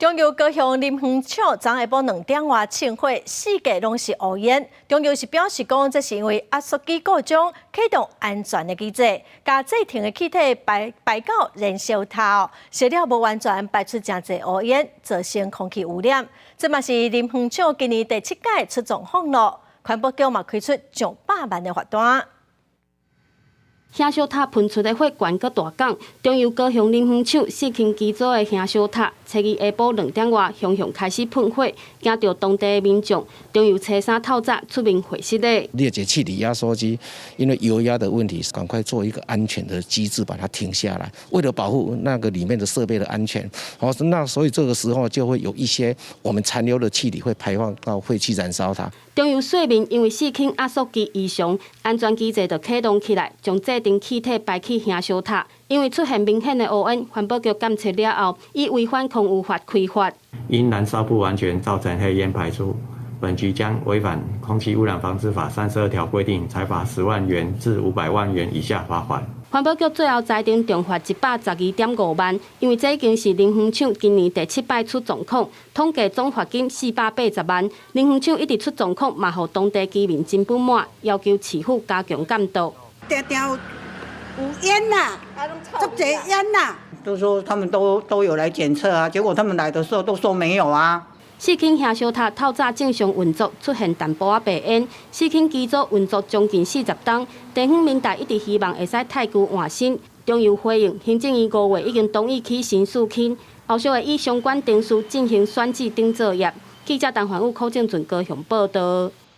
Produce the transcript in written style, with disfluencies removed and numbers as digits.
中油高雄林園廠昨下晡2點外衝火，四界攏是烏煙。中油是表示講，這是因為壓縮機故障啟動安全的機制，共製程的氣體排排到燃燒塔，燒了無完全排出誠濟烏煙，造成空氣污染。這嘛是林園廠今年第七屆出狀況囉，環保局嘛開出上百萬的罰單。燃燒塔噴出的火懸閣大港，中油高雄林園廠四氫機組的燃燒塔，初二下晡2點外，雄雄開始噴火，驚著當地的民眾。中油初三透早出面回釋咧。裂解氣體壓縮機因為油壓的問題，趕快做一個安全的機制，把它停下來。為了保護那個裡面的設備的安全，好，那所以這個時候就會有一些我們殘留的氣體會排放到廢氣燃燒塔。中油說明，因為四氫壓縮機異常，安全機制就啟動起來，將製程氣體排去燃燒塔。因為出現明顯的烏煙，環保局檢測了後，以違反空污法開罰。因燃燒不完全造成黑煙排出，本局將違反空氣污染防治法32條規定，裁罰10萬元至500萬元以下罰款。環保局最後裁定重罰112.5萬，因為這已經是林園廠今年第七擺出狀況，統計總罰金480萬。林園廠一直出狀況，嘛予當地居民真不滿，要求市府加強監督。定定有煙呐，足濟煙呐。都說他們都有來檢測啊，結果他們來的時候都說沒有啊。四氫燃燒塔透早正常運作，出現淡薄仔白煙。四氫機組運作將近40冬，地方民代一直希望會使汰舊換新。中油回應，行政院5月已經同意起新四氫，後續會以相關程序進行選址等作業。記者陳環宇、柯正俊高雄報道。